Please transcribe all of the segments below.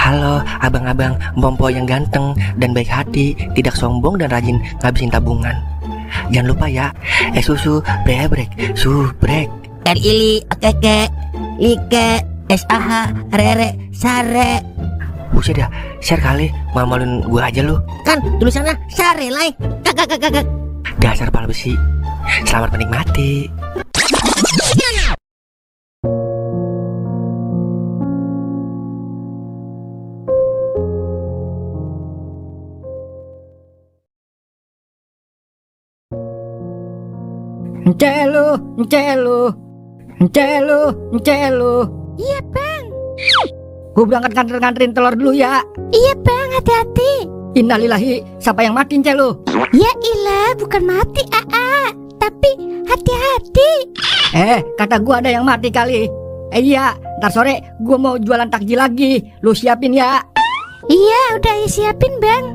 Halo abang-abang Bompo yang ganteng dan baik hati, tidak sombong dan rajin ngabisin tabungan. Jangan lupa ya, susu brebrek, subrek. Ili, okeke, like, SAH, rere, sare. Buset dah, share kali, malu-maluin gue aja lu. Kan tulisannya sare, lai. Kakak. Dasar pala besi. Selamat menikmati. Encelu. Iya bang. Gue berangkat nganterin telur dulu ya. Iya bang, hati-hati. Innalillahi, siapa yang mati Encelu? Ya ilah, bukan mati tapi hati-hati. Kata gue ada yang mati kali. Iya, ntar sore gue mau jualan takjil lagi. Lu siapin ya. Iya, udah ya siapin bang.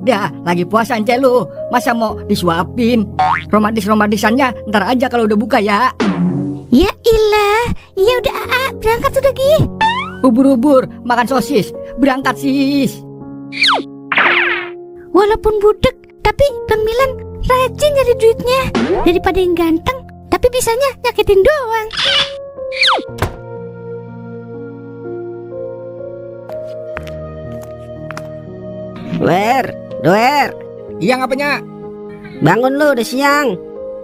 Dah, lagi puasa Encelu. Masa mau disuapin? Romantisannya ntar aja kalau udah buka ya. Ya ilah, iya udah berangkat udah Gi. Ubur-ubur, makan sosis. Berangkat sis. Walaupun budek, tapi Bang Milan rajin nyari duitnya. Daripada yang ganteng, tapi bisanya nyakitin doang. Doer. Iya ngapanya? Bangun lu, udah siang.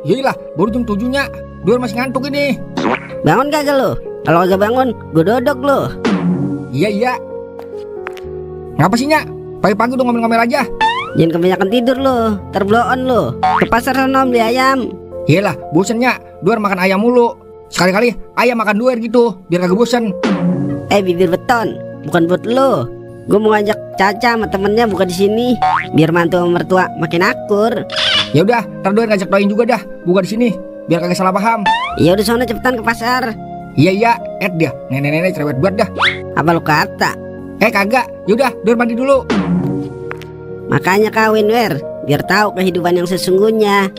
Yalah, baru jam 7-nya. Doer masih ngantuk ini. Bangun kagak lu? Kalau kagak bangun, gue dodok lu. Iya. Ngapa sih Nyak? Pagi-pagi udah ngomel-ngomel aja. Jangan kebanyakan tidur lu, terbloon lu. Ke pasar sana beli ayam. Iyalah, bosen Nyak. Doer makan ayam mulu. Sekali-kali ayam makan Doer gitu, biar kagak bosen. Bibir beton, bukan buat lu. Gue mau ngajak Caca sama temennya buka di sini, biar mantu sama mertua makin akur. Ya udah, ntar Doer ngajak Doain juga dah, buka di sini, biar kagak salah paham. Ya udah sana cepetan ke pasar. Iya, dia, nenek-nenek cerewet banget dah. Apa lu kata? Kagak, yaudah Doer mandi dulu. Makanya kawin Wer, biar tahu kehidupan yang sesungguhnya.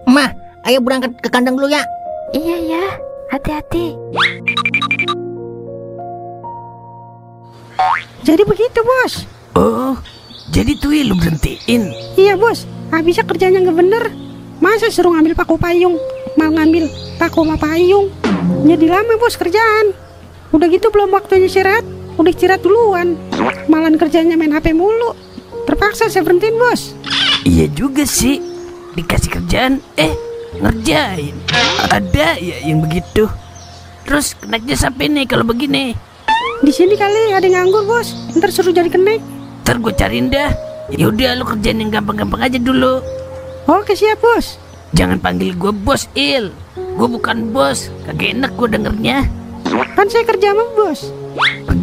Mah, ayo berangkat ke kandang dulu ya. Iya ya, hati-hati. Jadi begitu bos. Oh, jadi tuh lu berhentiin. Iya bos, habisnya kerjanya nggak bener. Masa suruh ngambil paku payung, malah ngambil paku sama payung. Jadi lama bos kerjaan. Udah gitu belum waktunya istirahat, udah istirahat duluan. Malahan kerjanya main HP mulu. Terpaksa saya berhentiin bos. Iya juga sih, dikasih kerjaan, ngerjain. Ada ya yang begitu. Terus keneknya sampai nih kalau begini. Di sini kali ada yang nganggur bos, ntar suruh jadi kenek. Ntar gue cariin dah. Yaudah lu kerjain yang gampang-gampang aja dulu. Oke siap bos. Jangan panggil gue bos Il. Gue bukan bos, kagak enak gue dengernya. Kan saya kerja sama bos.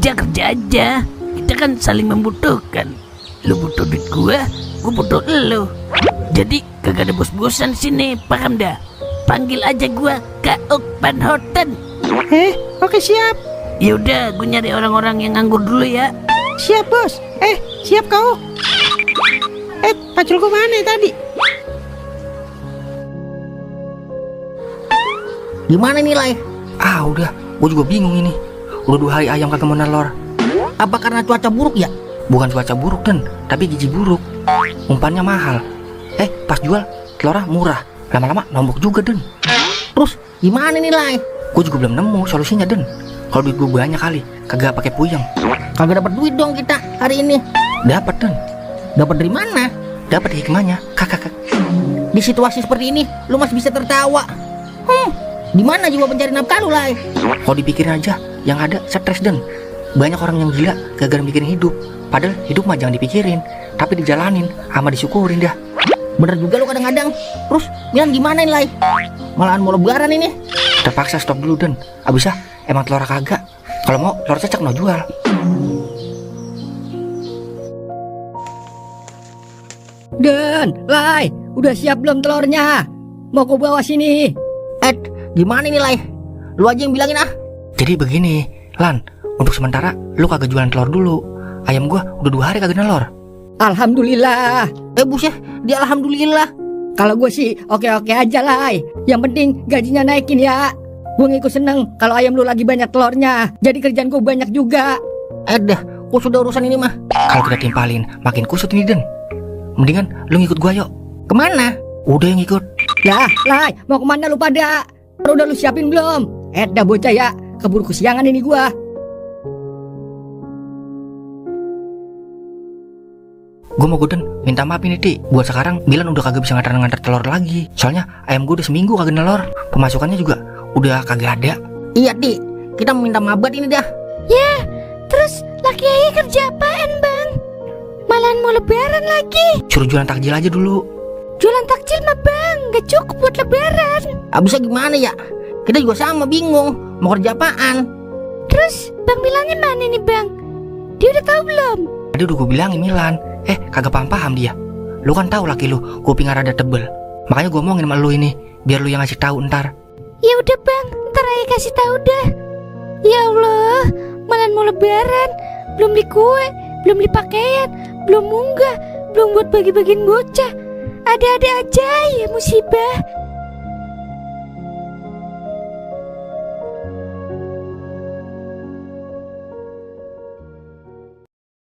Kerja aja. Kita kan saling membutuhkan. Lu butuh duit gue butuh lu. Jadi kagak ada bos-bosan sini, paham dah? Panggil aja gue Kauk Panhoten. Oke siap. Yaudah, gue nyari orang-orang yang nganggur dulu ya. Siap bos. Siap kau. Paculku mana tadi? Gimana nih Lai? Udah, gue juga bingung ini. Udah 2 hari ayam kagak mau nelor. Apa karena cuaca buruk ya? Bukan cuaca buruk Den, tapi gizi buruk. Umpannya mahal. Pas jual telurnya murah. Lama-lama nombok juga Den. Terus gimana nih Lai? Gue juga belum nemu solusinya Den. Kalau duit gue banyak kali, kagak pakai puyeng. Kagak dapat duit dong kita hari ini. Dapat Den. Dapat dari mana? Dapat hikmahnya. Kakak. Di situasi seperti ini, lu masih bisa tertawa. Di mana jiwa pencari nafkah lu Lai? Kalau dipikirin aja, yang ada stres Den. Banyak orang yang gila gagal mikirin hidup. Padahal hidup mah jangan dipikirin, tapi dijalanin sama disyukurin dah. Bener juga lu kadang-kadang. Terus Milan gimana nih Lai? Malahan mau lebaran ini. Terpaksa stop dulu Den. Abisnya emang telur kagak. Kalau mau telur cecak no jual. Den, Lai, udah siap belum telurnya? Mau ku bawa sini. Gimana nih Lai? Lu aja yang bilangin Jadi begini, Lan, untuk sementara lu kagak jualan telur dulu. Ayam gua udah 2 hari kagak nelor. Alhamdulillah. Buset, dia alhamdulillah. Kalau gue sih oke-oke aja lah. Yang penting gajinya naikin ya. Gue ngikut seneng kalau ayam lu lagi banyak telurnya. Jadi kerjaan gue banyak juga. Dah, gua sudah urusan ini mah. Kalau kita timpalin, makin kusut ini Den. Mendingan lu ngikut gua yuk. Kemana? Udah yang ikut. Lah, mau kemana lu pada? Udah lu siapin belum? Dah bocah ya, keburu kesiangan ini gua. Gue mau Den, minta maaf ini Ti. Buat sekarang Milan udah kagak bisa ngantar telur lagi. Soalnya ayam gue udah seminggu kagak nelor. Pemasukannya juga udah kagak ada. Iya, Di. Kita minta maaf buat ini dah. Ya, terus laki ayah kerja apaan bang? Malahan mau lebaran lagi. Suruh jualan takjil aja dulu. Jualan takjil mah bang, gak cukup buat lebaran. Abisnya gimana ya? Kita juga sama bingung. Mau kerja apaan? Terus Bang Milannya mana nih bang? Dia udah tahu belum? Tadi udah gue bilangin Milan. Kagak paham dia. Lu kan tahu laki lu kuping rada tebel. Makanya gue omongin sama lu ini, biar lu yang ngasih tahu ntar. Ya udah bang, ntar ayah kasih tahu dah. Ya Allah, malahan mau lebaran, belum beli kue, belum beli pakaian, belum munggah, belum buat bagi-bagiin bocah. Ada-ada aja ya musibah.